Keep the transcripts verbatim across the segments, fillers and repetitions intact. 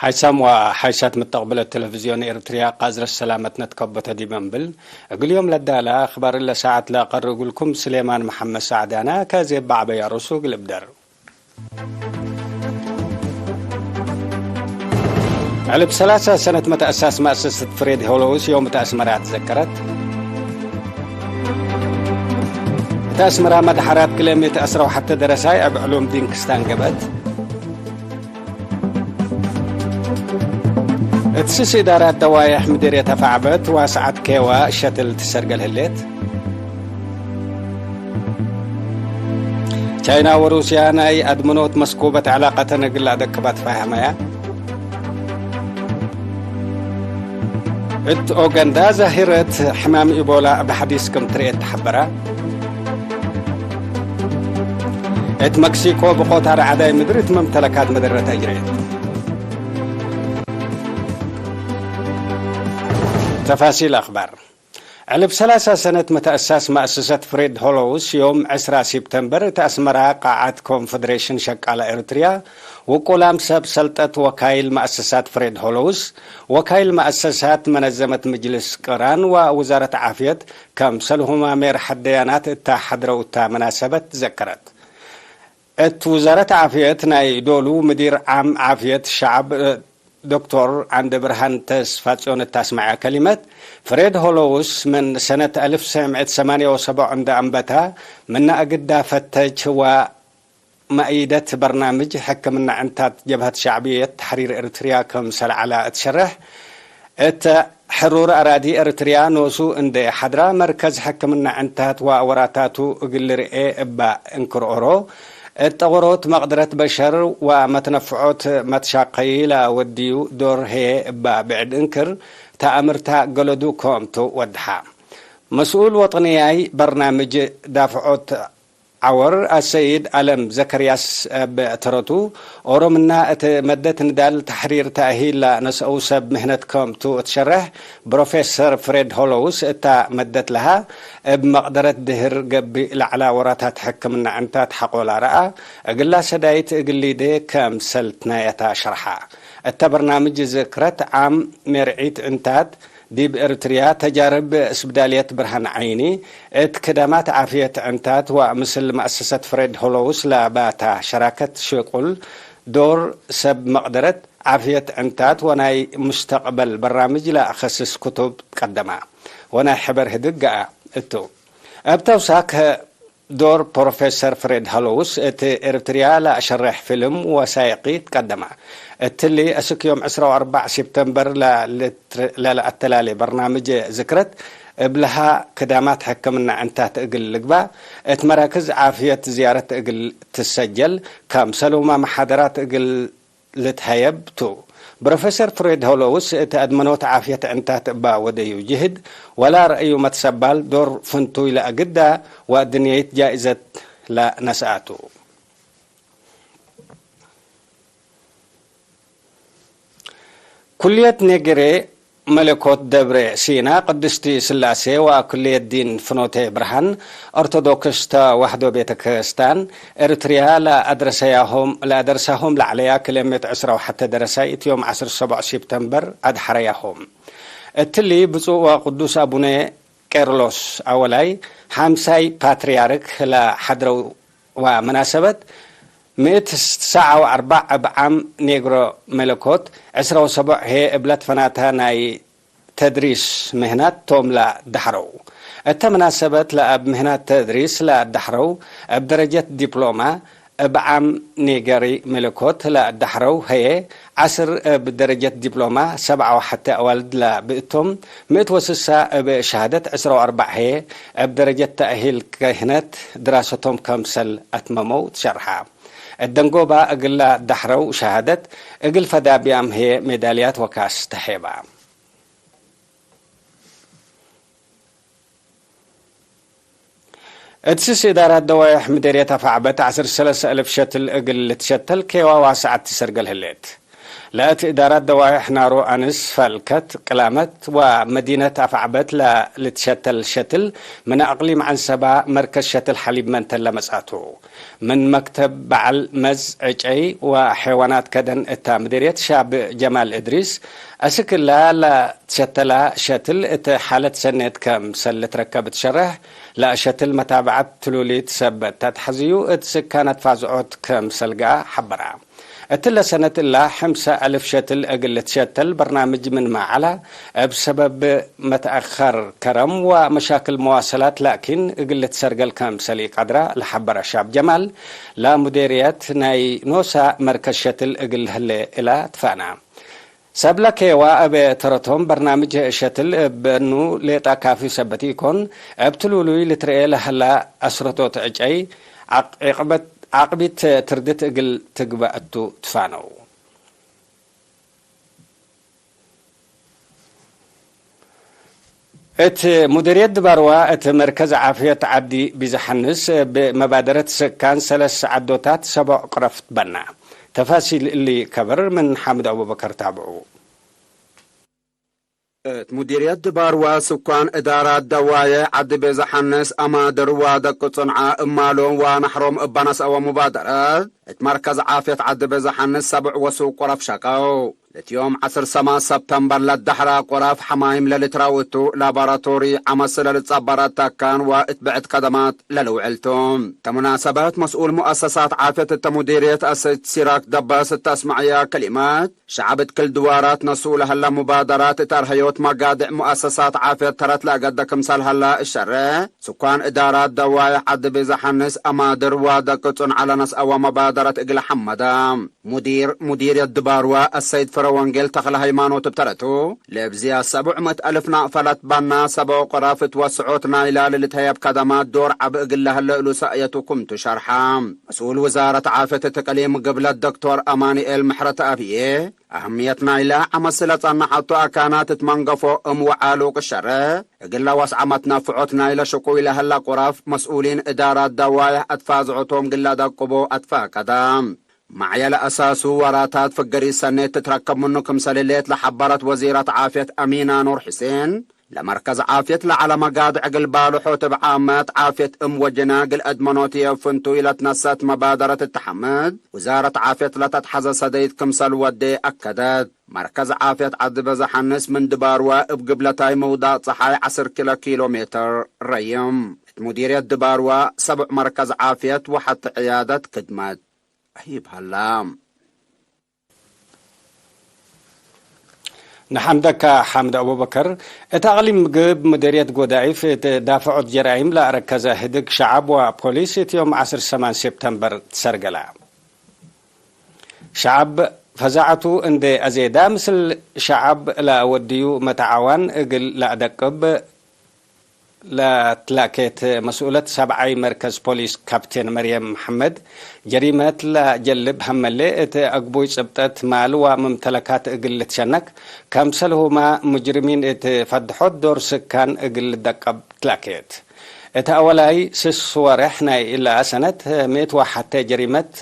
ሓይሳም ወሓይሳት መተቅብለት ቴሌቪዝዮን ኤርትርያ፣ ቃዝረት ሰላመትነ ትከበተ ዲበ እምብል፣ እግል ዮም ለዳለ አክባር እለ ሰዓት ለአቀርእ እግልኩም ስሌማን መሐመድ ሳዕዳነ። ከዜብ በዐበያ ርሱ እግል እብደር። ዕልብ ሰላሳ ሰነት መተአሳስ መአሰሰት ፍሬድ ሆሎውስ ዮም እት አስመራ ትዘከረት። እት አስመራ መድሐራት ክልኤ ምእት ዕስራ ወሐተ ደረሳይ እብ ዕሉም ዲን ክስታን ገብአት። እት ስስ እዳራት ደዋየሕ ምዴርየት አፍዐበት ዋስዓት ኬዋ ሸትል ትሰርገል ህሌት። ቻይና ወሩስያ ናይ አድምኖት መስኩበት ዕላቀተን እግል ለአደቅባ ትፋሀመያ። እት ኡጋንዳ ዛሂረት ሕማም ኢቦላ እብ ሐዲስ ክም ትርኤት ተሐበረ። እት መክሲኮ ብቆታር ዐዳይ ምድር እት መምተለካት መደረት አጅረየት። ተፋሲል አክባር። ዕልብ ሰላሳ ሰነት መተአሳስ መአሰሰት ፍሬድ ሆሎውስ ዮም ዕስራ ሲፕተምበር እት አስመራ ቃዓት ኮንፈደሬሽን ሸቃለ ኤርትርያ ውቁላም ሰብ ሰልጠት ወካይል መአሰሳት ፍሬድ ሆሎውስ፣ ወካይል መአሰሳት መነዘመት ምጅልስ ቅራን ወውዛረት ዓፍየት ከምሰልሁመ ሜርሐት ደያናት እተ ሐድረው እተ መናሰበት ትዘከረት። እት ውዛረት ዓፍየት ናይ ዶሉ ምዲር ዓም ዓፍየት ሸዐብ ዶክቶር ዓንደብርሃን ተስፋጽዮን እት አስመዐ ከሊመት፣ ፍሬድ ሆሎውስ ምን ሰነት አልፍ ወትሰዕ ምእት ሰማንየ ወሰቡዕ እንደ አንበተ፣ ምነ እግዳ ፈተች ወመእይደት በርናምጅ ሕክምና ዕንታት ጀብሀት ሸዕብየት ተሕሪር ኤርትርያ ክምሰል ዐለ እት ሸርሕ፣ እት ሕሩር አራዲ ኤርትርያ ኖሱ እንዴ ሐድራ፣ መርከዝ ሕክምና ዕንታት ወወራታቱ እግል ልርኤ እበ እንክር ኦሮ፣ እት ጠወሮት መቅድረት በሸር ወመትነፍዖት መትሻቀዪ ለወድዩ ዶር ህዬ እበ ብዕድ እንክር ተአምርታ ገለዱ ክምቱ ወድሐ። መስኡል ወጠንያይ በርናምጅ ዳፍዖት ዐወር አሰይድ አለም ዘከርያስ እብ ተረቱ፣ ኦሮምና እት መደት ንዳል ተሕሪር ተእሂል ለነስአው ሰብ ምህነት ክምቱ እት ሸርሕ፣ ፕሮፌሰር ፍሬድ ሆሎውስ እታ መደት ለሃ እብ መቅደረት ድህር ገብእ ለዐላ ወራታት ሕክምና ዕንታት ሐቆ ለረአ፣ እግላ ሰዳይት እግል ሊዴ ከምሰል ትናየታ ሸርሐ። እተ በርናምጅ ዝክረት ዓም ሜርዒት ዕንታት፣ ዲብ ኤርትርያ ተጃርብ እስብዳልየት ብርሃን ዓይኒ፣ እት ክዳማት ዓፍየት ዕንታት ወምስል መአሰሰት ፍሬድ ሆሎውስ ለባታ ሸራከት ሽቁል ዶር ሰብ መቅደረት ዓፍየት ዕንታት ወናይ ሙስተቅበል በራምጅ ለአኸስስ ክቱብ ቀደማ ወናይ ሕበር ህድግ ገአ እቱ። እብ ተውሳክ ዶር ፕሮፌሰር ፍሬድ ሀሎውስ እት ኤርትርያ ለአሸሬሕ ፊልም ወሳይቂ ትቀደመ። እትሊ እስክ ዮም ዕስራ ወአርበዕ ሲፕተምበር ለልትር-፣ ለለአተላሌ በርናምጅ ዝክረት እብልሃ ክዳማት ሕክምና ዕንታት እግል ልግባእ እት መራክዝ ዓፍየት ዝያረት እግል ትሰጀል፣ ከምሰሉመ መሓደራት እግል ልትሀየብ ቱ። ፕሮፌሰር ፍሬድ ሆሎውስ እት አድመኖት ዓፍየት ዕንታት እባ ወደዩ ጅህድ ወላ ረአዩ መትሰባል ዶር ፍንቱይ ለአግዳ ወአድንየይት ጃኢዘት ለነስአቱ። ኩልየት ኔጌሬ መለኮት ደብረ ሲና ቅድስቲ ስላሴ ወኩልየት ዲን ፍኖተ ብርሃን ኦርቶዶክስ ተዋህዶ ቤተ ክርስቲያን ኤርትርያ ለአደረሰያሆም፣ ለአደርሳሆም ለዐለያ ክልኤ ምእት ዕስራ ወሐተ ደረሳይ እት ዮም ዐስር ሰቦዕ ሲፕተምበር አድሐረያሆም። እትሊ ብፁዕ ወቅዱስ አቡነ ቄርሎስ አወላይ ሐምሳይ ፓትርያርክ ለሐድረው ወመናሰበት ምእት ሰዓ ወአርበዕ እብ ዓም ኔግሮ መለኮት ዕስራ ወሰቦዕ ህዬ እብለት ፈናተ ናይ ተድሪስ ምህናት ቶም ለአዳሕረው። እተ መናሰበት ለእብ ምህናት ተድሪስ ለአዳሕረው እብ ደረጀት ዲፕሎማ፣ እብ ዓም ኔገሪ መለኮት ለአዳሕረው ህዬ ዐስር እብ ደረጀት ዲፕሎማ፣ ሰብዓ ወሐተ አዋልድ ለብእቶም፣ ምእት ወስሳ እብ ሸሃደት ዕስራ ወአርበዕ ህዬ እብ ደረጀት ተእሂል ክህነት ድራሰቶም ከምሰል አትመመው ትሸርሐ። እት ደንጎባ እግል ለአዳሕረው ሸሃደት እግል ፈዳብያም ህዬ ሜዳልያት ወካስ ተሔባ። እት ስስ እዳራት ደዋይሕ ምዴርየት አፍዐበት ዐስር ሰለሰ እልፍ ሸትል እግል ልትሸተል ኬዋ ዋስዐት ትሰርገል ህሌት። ለእት እዳራት ደዋይሕ ናሮ አንስ ፈልከት ቅላመት ወመዲነት አፍዐበት ለልትሸተል ሸትል፣ ምን አቅሊም ዐንሰባ መርከዝ ሸትል ሐሊብ መንተን ለመጽአቱ። ምን መክተብ በዐል መዝ ዕጨይ ወሐይዋናት ከደን እታ ምዲርየት ሻብ ጀማል እድሪስ፣ አስክ እላ ለትሸተላ ሸትል እት ሓለት ሰኔት ከምሰል ልትረከብ ትሸረሕ፣ ለሸትል መታብዐት ትሉሊት ሰበት ተትሐዝዩ እት ስካን አትፋዝዖት ከምሰል ገአ ሐበራ። እትለ ሰነት እላ ሐምሰ አልፍ ሸትል እግል ልትሸተል በርናምጅ ምንመ ዐላ፣ እብ ሰበብ መትአኸር ከረም ወመሻክል መዋሰላት ላኪን እግል ልትሰርገል ከምሰል ኢቀድራ ለሐበረ ሻብ ጀማል፣ ለሙዴርየት ናይ ኖሳ መርከዝ ሸትል እግል ህሌ እላ ትፋና። ሰብለ ኬዋ እብ ተረቶም በርናምጅ ሸትል እብ በኑ ሌጣ ካፊ ሰበት ኢኮን፣ እብ ትሉሉይ ልትረኤ ለሀላ አስረቶት ዕጨይ፣ ዐቅ-፣ ዒቅበት ዓቅቢት ትርድት እግል ትግበእ እቱ ትፋነው። እት ሙዲርየት ድባርዋ እት መርከዝ ዓፍየት ዐዲ ቢዘሐንስ እብ መባደረት ስካን ሰለስ ዐዶታት ሰቦዕ ቅረፍ ትበና። ተፋሲል እሊ ከበር ምን ሓምድ አቡበከር ታብዑ። እት ሙዲርየት ድባርዋ ስኳን እዳራት ደዋዬሕ ዐዲ ቤዘ ሐንስ አማድር ወደቅ ጽንዓ እማሎም ወነሕሮም እበ ነስአወ ሙባደረት፣ እት መርከዝ ዓፍየት ዐዲ ቤዘ ሐንስ ሰብዕ ወሱቅ ቆረፍ ሸቀው። ለትዮም ዐስር ሰማን ሰብተምበር ለደሐራ ቆረፍ ሐማይም ለልትራው እቱ፣ ላቦራቶሪ ዐመስ ለልጸበረት ተካን ወእት ብዕድ ከደማት ለልውዕል ቱ። እተ ሙናሰበት መስኡል ሙአሰሳት ዓፍየት እተ ሙዲርየት አሰይድ ሲራክ ደበስ እተ አስመዐያ ከሊመት፣ ሸዐብ እት ክል ድዋራት ነስኡ ለሀለ ሙባደራት እት አርሀዮት መጋድዕ ሙአሰሳት ዓፍየት ተረት ለአገደ ክምሰል ሀለ እሸሬ፣ ስኳን እዳራት ደዋዬሕ ዐዲ ቤዘ ሐንስ አማድር ወደቅ ጽንዓ ለነስአወ መባደረት እግል ሐመደ። ሙዲር ሙዲርየት ድባርዋ አሰይድ ፍረ ወንጌል ተክለ ሃይማኖት እብ ተረቱ፣ ለብዝያድ ሰቡዕ ምእት አልፍ ናቅፈ ለትበና ሰቦዕ ቆረፍ እት ወስዖት ናይላ ለልትሀየብ ከደማት ዶር ዐቢ እግል ለሀለ እሉ ሰእየቱ ክምቱ ሸርሐ። መስኡል ውዛረት ዓፍየት እት እቅሊም ግብለት ዶክቶር አማኑኤል ምሕረተአብዬ፣ አህምየት ናይለ ዐመስ ለጸነሐቱ አካናት እት መንገፎ እም ወዓሉቅ ሸረ፣ እግለ ወስዐ መትነፍዖት ናይለ ሽቁይ ለሀለ ቁረፍ መስኡሊን እዳራት ደዋይሕ አትፋዝዖቶም ግለ ደቅቦ አትፋቀደ። መዕየ ለአሳሱ ወራታት ፍግሪት ሰኔት ትትረከብ ምኑ ክምሰል ህሌት ለሐበረት ወዚረት ዓፍየት አሚና ኑር ሕሴን፣ ለመርከዝ ዓፍየት ለዐለ መጋድዕ እግል ባልሖ እብ ዓመት ዓፍየት እም ወጅነ እግል አድመኖት ህዬ ፍንቱይ ለትነሰት መባደረት እት ሐምድ፣ ውዛረት ዓፍየት ለተትሐዘ ሰደይት ክምሰል ወዴ አከደት። መርከዝ ዓፍየት ዐዲ በዘሐንስ ምን ድባርወ እብ ግብለታይ ምውዳቅ ጸሓይ ዐስር ኪሎ ሜትር ረይም፣ እት ሙዲርየት ድባርወ ሰብዕ መርከዝ ዓፍየት ወሐቲ ዕያደት ክድመት አሂብ ሀላ። ነሐምደከ ሓምድ አቡበከር። እት አቅሊም ምግብ ምድርየት ጎዳይፍ እት ዳፍዖት ጀራይም ለአረከዘ ህድግ ሸዐብ ወፖሊስ እት ዮም ዐስር ሰማን ሴፕተምበር ትሰርገላ። ሸዐብ ፈዛዐቱ እንዴ አዜዳ፣ ምስል ሸዐብ ለወድዩ መተዓዋን እግል ለአደቅብ ለትላኬት መስኡለት ሰብዓይ መርከዝ ፖሊስ ካፕቴን መርየም መሐመድ፣ ጀሪመት ለጀልብ ሀመሌ እት አግቡይ ጽብጠት ማል ወመምተለካት እግል ልትሸነክ፣ ከምሰልሁመ ሙጅርሚን እት ፈድሖት ዶር ስካን እግል ልደቀብ ትላኬት። እት አወላይ ስስ ወሬሕ ናይ እላ ሰነት፣ ሜት ወሐቴ ጀሪመት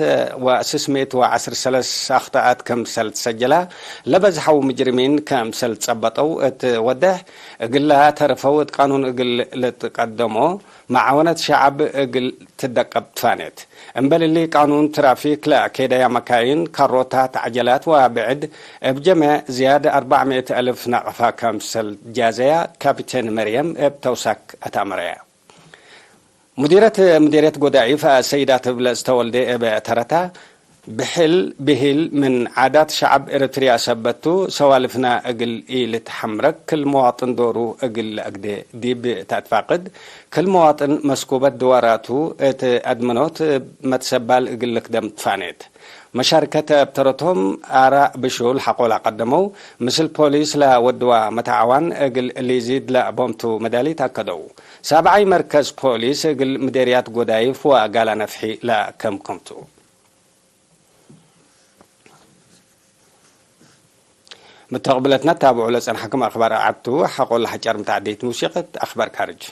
ወስስ ሜት ወዐስር ሰለስ አክጠአት ክምሰል ትሰጀላ፣ ለበዝሐው ሙጅርሚን ክምሰል ትጸበጠው እት ወዴሕ፣ እግላ ተርፈው እት ቃኑን እግል ልትቀደሞ፣ መዓወነት ሸዐብ እግል ትደቀብ ትፋኔት። እምበል እሊ፣ ቃኑን ትራፊክ ለአኬደያ መካይን፣ ካሮታት፣ ዐጀላት ወብዕድ እብ ጀመ ዝያድ አርበዕ ምእት አልፍ ናቅፋ ክምሰል ጃዘያ ካፒቴን መርየም እብ ተውሳክ አትአመረያ። ሙዲረት ምዴርየት ጎዳይፍ አሰይዳት እብለ ዝተወልደ እበ ተረታ፣ ብሕል ብሂል ምን ዓዳት ሸዐብ ኤረትርያ ሰበት ቱ፣ ሰዋልፍና እግል ኢልትሐምረግ ክል መዋጥን ዶሩ እግል ለአግዴ ዲብ ተአትፋቅድ፣ ክል መዋጥን መስኩበት ድዋራቱ እት አድመኖት መትሰባል እግል ልክደም ትፋኔት። መሻርከት እብ ተረቶም አራእ ብሹል ሐቆል አቀደመው፣ ምስል ፖሊስ ለወድዋ መተዓዋን እግል ሊዚድ ለአቦምቱ መዳሊት አከደው። ሳብዓይ መርከዝ ፖሊስ እግል ምዴርያት ጎዳይፍ ወአጋላ ነፍሒ ለአከምከምቱ። ምተቅብለትና ታብዑ ለጸንሐኩም አክባር አዐድቱ ሐቆል ለሐጨር ምተዓደይት ሙሲቀት አክባር ካርጅ።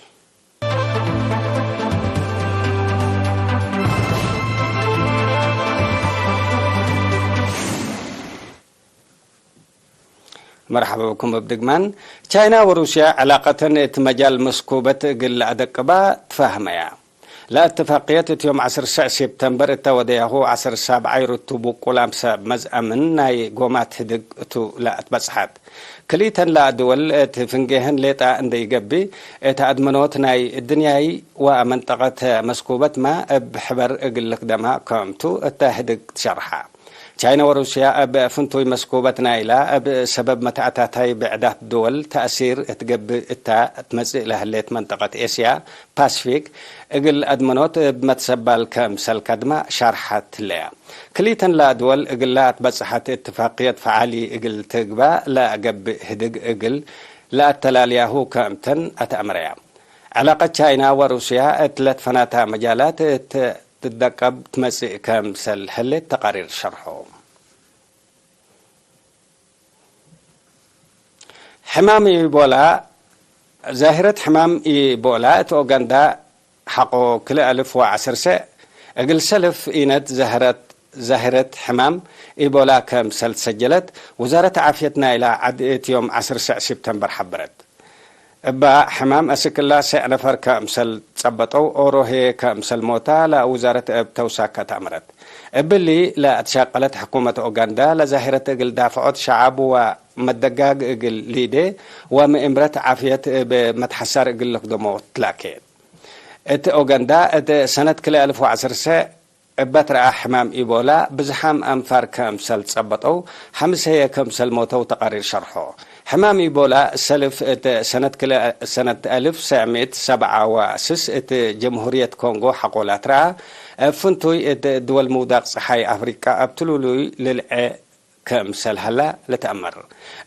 መርሐበ ብኩም እብ ድግማን። ቻይና ወሩስያ ዕላቀተን እት መጃል መስኩበት እግል ለአደቅባ ትፋህመያ። ለእትፋቅየት እት ዮም ዐስር ሰዕ ሴፕተምበር እተ ወደያሁ ዐስር ሳብዓይ ርቱብ ውቁላም ሰብ መዝአምን ናይ ጎማት ህድግ እቱ ለአትበጽሐት። ክልኢተን ለአድወል እት ፍንጌህን ሌጣ እንደ ኢገብእ፣ እት አድመኖት ናይ እድንያይ ወመንጠቀት መስኩበትመ እብ ሕበር እግል ልክደማ ከምቱ እተ ህድግ ትሸርሐ። ቻይና ወሩስያ እብ ፍንቱይ መስኩበት ናይላ እብ ሰበብ መትአታታይ ብዕዳት ድወል ተእሲር እት ገብእ እታ ትመጽእ ለህሌት መንጠቀት ኤስያ ፓስፊክ እግል አድመኖት እብ መትሰባል ከምሰል ከድማ ሻርሐት ህለያ። ክልኢተን ለአድወል እግላ አትበጽሐት እትፋቅየት ፈዓሊ እግል ትግባእ ለገብእ ህድግ እግል ለአተላልያሁ ከምተን አትአምረያ። ዕላቀት ቻይና ወሩስያ እት ለትፈናታ መጃላት እት ትደቀብ ትመጽእ ከምሰል ህሌት ተቃሪር ሸርሖ። ሕማም ኢቦላ። ዛህረት ሕማም ኢቦላ እት ኦጋንዳ ሐቆ ክልኤ አልፍ ወዐስር ሰዕ እግል ሰልፍ ኢነት ዛህረት፣ ዛህረት ሕማም ኢቦላ ከምሰል ትሰጀለት ውዛረት ዓፍየት ናይላ ዐድ እት ዮም ዐስር ሰዕ ሲፕተምበር ሐበረት። እባ ሕማም አስክ እላ ሰዕ ነፈር ከምሰል ጸበጠው፣ ኦሮ ህዬ ከምሰል ሞታ ለውዛረት እብ ተውሳከ ተአምረት። እብሊ ለአትሻቀለት ሕኩመት ኡጋንዳ ለዛህረት እግል ዳፈዖት ሸዓብ ወመደጋግ እግል ሊዴ ወምእምረት ዓፍየት እብ መትሐሳር እግል ልክደሞ ትላኬ። እት ኡጋንዳ እት ሰነት ክልኤ አልፍ ወዐስር ሰዕ እበ ትረአ ሕማም ኢቦላ ብዝሓም አንፋር ከምሰል ጸበጠው፣ ሐምስ ህዬ ከምሰል ሞተው ተቃሪር ሸርሖ። ሕማም ኢቦላ ሰልፍ እት ሰነት ክለ-፣ ሰነት አልፍ ሰዕ ምእት ሰብዓ ወስስ እት ጀምሁርየት ኮንጎ ሐቆ ለአትረአ፣ እብ ፍንቱይ እት ድወል ምውዳቅ ጸሓይ አፍሪቃ እብ ትሉሉይ ልልዐ ከምሰል ሀላ ልትአመር።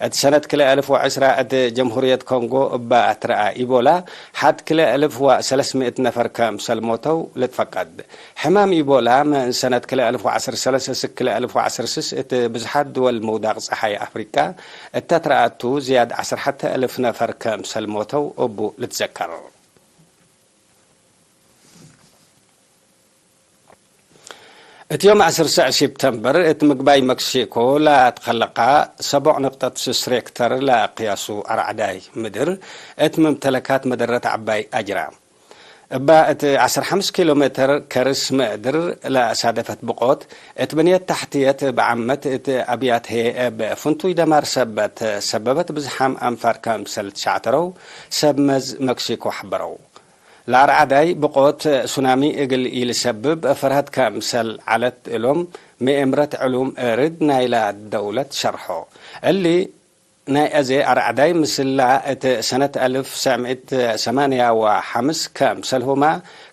እት ሰነት ክልኤ አልፍ ወዐስራ እት ጀምሁርየት ኮንጎ እበ አትረአ ኢቦላ፣ ሐድ ክልኤ አልፍ ወሰለስ ምእት ነፈር ከምሰል ሞተው ልትፈቀድ። ሕማም ኢቦላ ምን ሰነት ክልኤ አልፍ ወዐስር ሰለስ እስክ ክልኤ አልፍ ወዐስር ስስ እት ብዝሓት ድወል ምውዳቅ ጸሓይ አፍሪቃ እተ ትረአቱ፣ ዝያድ ዐስር ሐተ አልፍ ነፈር ከምሰል ሞተው እቡ ልትዘከር። እት ዮም ዐስር ሰዕ ሲፕተምበር፣ እት ምግባይ መክሲኮ ለአትከለቃ ሰቦዕ ንቅጠት ስስ ሬክተር ለቅያሱ አርዐዳይ ምድር፣ እት መምተለካት መደረት ዐባይ አጅራ። እባ እት ዐስር ሐምስ ኪሎ ሜተር ከርስ ምድር ለሳደፈት ብቆት፣ እት ብንየት ተሕትየት እብ ዓመት እት አብያት ህዬ እብ ፍንቱይ ደማር ሰበት ሰበበት ብዝሓም አንፋር ከምሰል ትሸዕተረው ሰብ መዝ መክሲኮ ሐበረው። ለአርዐዳይ ብቆት ሱናሚ እግል ኢልሰብብ ፈርሀት ከምሰል ዐለት እሎም ምእምረት ዕሉም እርድ ናይላ ደውለት ሸርሖ። እሊ ናይ አዜ አርዐዳይ ምስላ እት ሰነት አልፍ ሰዕ ምእት ሰማንያ ወሐምስ ከምሰልሁመ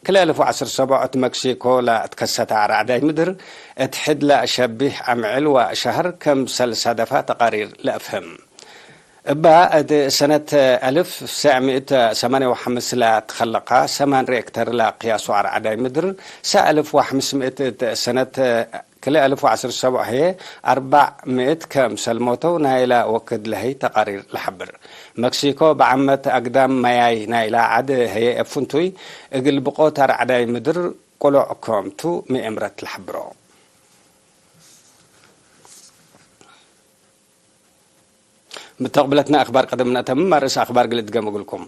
ክልኤ አልፍ ወዐስር ሰቦዕ እት መክሲኮ ለትከሰተ አርዐዳይ ምድር እት ሕድ ለአሸቢህ አምዕል ወሸህር ከምሰል ሳደፋ ተቃሪር ለአፍህም። እባ እት ሰነት አልፍ ሰዕ ምእት ሰማንያ ወሐምስ ለትከለቃ ሰማን ሬክተር ለቅያሱ አርዐዳይ ምድር፣ ሰ አልፍ ወሐምስ ምእት እት ሰነት ክልኤ አልፍ ወዐስር ሰቦዕ ህዬ አርበዕ ምእት ከምሰል ሞተው ናይላ ወክድ ለህይ ተቃሪር ለሐብር። መክሲኮ በዓመት አግዳም መያይ ናይላ ዐድ ህዬ እብ ፍንቱይ እግል ብቆት አርዐዳይ ምድር ቅሎዕ ከምቱ ምእምረት ለሐብሮ። ምተቅብለትና አክባር ቀደም ነአተምም፣ አርእስ አክባር ግልድገም እግልኩም።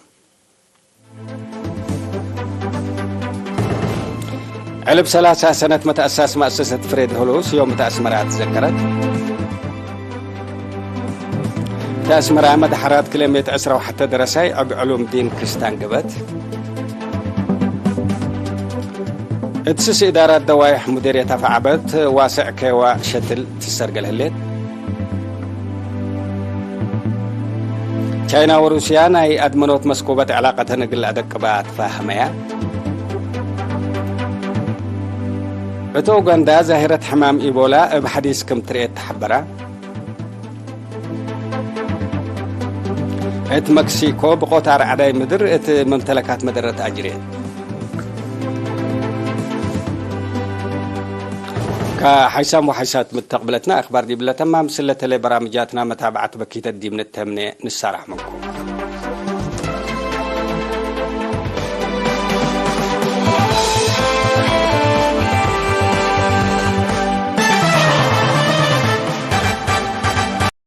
ዕልብ ሰላሳ ሰነት መትአሳስ መአሰሰት ፍሬድ ሆሎስ ዮም እት አስመራ ትዘከረት። እት አስመራ መድሐራት ክሌሜት ዕስራ ወሐተ ደረሳይ እብ ዕሉም ዲን ክስታን ግበት። እት ስስ እዳራት ደዋይሕ ሙዲርየት አፍዐበት ዋስዕ ኬዋ ሸትል ትሰርገል ህሌት። ቻይና ወሩስያ ናይ አድመኖት መስኩበት ዕላቀተን እግል አደቅባ ትፋህመያ። እት ኡጋንዳ ዛሂረት ሕማም ኢቦላ እብ ሐዲስ ክም ትርኤት ተሐበራ። እት መክሲኮ ብቆት አርዐዳይ ምድር እት መምተለካት መደረት አጅሬት። ከሐይሳም ወሐይሳት ምተቅብለትና አክባር ዲብለ ተማም፣ ስለተለ በራምጃትና መታብዐት በኪተት ዲብ ንተምኔ ንሳራሕ መንኩም።